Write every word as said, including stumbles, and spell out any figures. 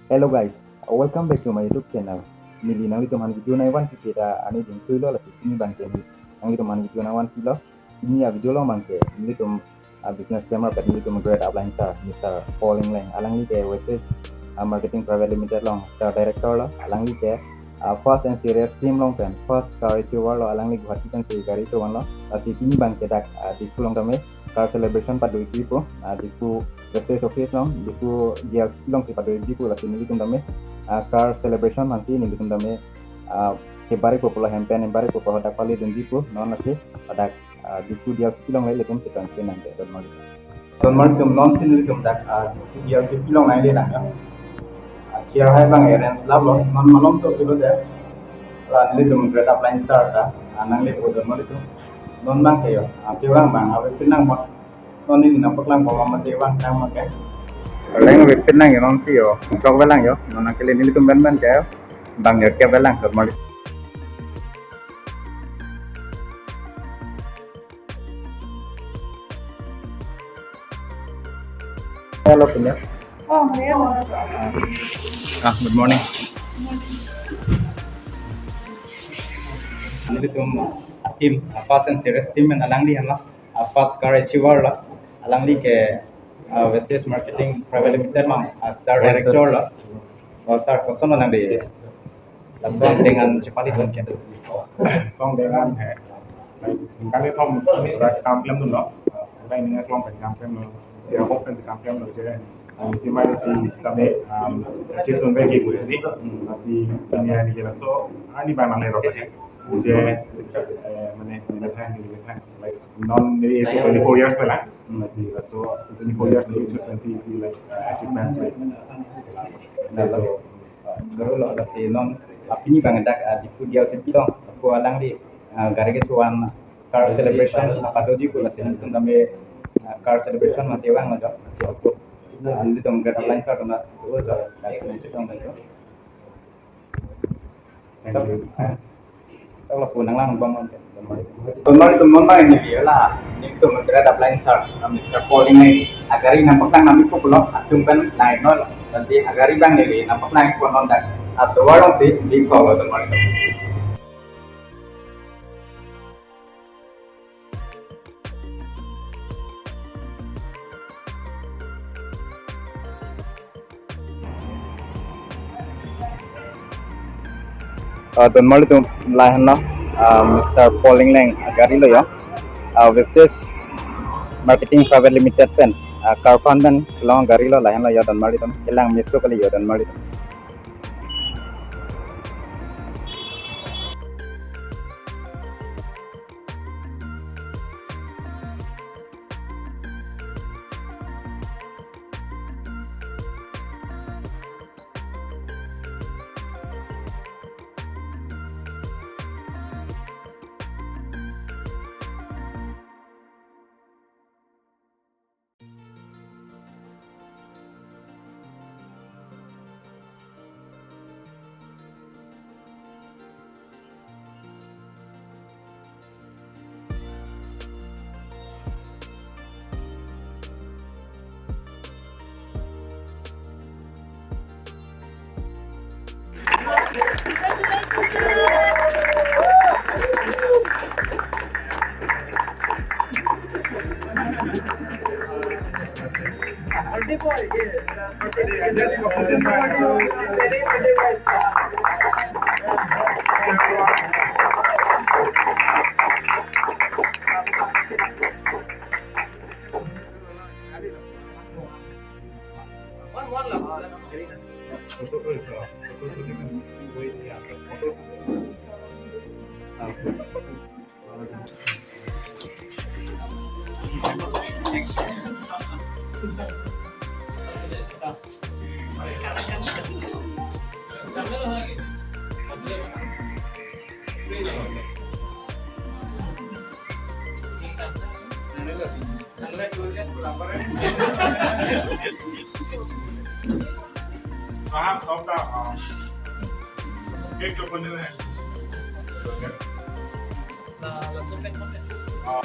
Hello guys, welcome back to my YouTube channel. Neli nanglitum aphan video nangvanpi ta arni dingthuilo, lasi pini abangke neli nanglitum aphan video nangvanpilo. Pini a-video along abangke nelitum a-business scammer pen nelitum great upline star Mister Paul Engleng, alangli ke Westage, ah, Marketing Private Limited along star director lo, alangli ke, ah, fast and serious team along pen first car achiever lo, alangli Guwahati pensi gari chovan lo. Lasi pini abangke dak, ah, Diphu along tame car celebration padoji pu, ah, Diphu Westage office along, Diphu D L C P alongsi padoji pu, lasi nelitum tame, ah, car celebration aphansi nelitum tame, ah, kebari pu pulo, hem pen kebari pu pulo, hadak pale dunji pu, non lasi hadak, ah, Diphu D L C P along le ilitum chetong chenang ke, don mari. Don mari atum, non si nelitum dak, ah, Diphu D L C P along nangle nang ya. Ah, chair hai abang arrange lap lo, non malom to kilo de. Ah, nelitum great upline star ta, ah, nangle pu don mari atum. Non abangke yo, ah, kevang abang, ave pin nang mo. Non neli nangpaklang bom mate vangtang make. Leng ave pin nang yo, non si yo. Jok velang yo, non nangkele nelitum pen pen ke yo. Bang yo ke velang, don mari. Hello, Punya. Oh, Maria. Ah, good morning. Nelitum team, ah, fast and serious team pen alangli henlo, ah, first car achiever lo, alangli ke, ah, Westage Marketing Private Limited along, ah, star director lo. Oh, sir, koson lo nang de? Lason dengan chepali don ken. Lason dengan he. Kali thom rak kam klemdunlo. Kali ini klong pen kam klemlo. Si ahok pen si kam klemlo je. Kami si mai si sitame, um, chetun bagi bu ni. Masih ini hari je laso. Ani bang nangle rok je. Je, eh, mane, ini than, ini than. Like, non, maybe it's twenty-four years lang. Masih laso twenty-four years itu pensi si, like, uh, achievements, like. Laso, uh, baru lo lasi non, ah, pini abang dak, ah, Diphu D L C P along, ako alangli, ah, gari kechovan car celebration, ah, padoji pu, lasi nelitum tame, ah, car celebration masih vang lo jo, lasi ako, ah, nelitum great upline star atum na, oh jo, gari chetong jo. Thank you. Toklo pu nanglang bom. Don mari atum, non abang neli la, nelitum great upline star, ah, Mister Paul Engleng agari nangpaklang nangpi pu pulo, atum pen lang noi lo. Lasi agari abang neli nangpaklang pu non dak atovar alongsi dingkok lo, don mari atum. Ah, don mari atum, lahenlo, ah, Mister Paul Engleng agari lo yo. Ah, Westage Marketing Private Limited pen, ah, car fund pen kelong gari lo, lahenlo yo, don mari atum. Kelang meso kali yo, don mari atum.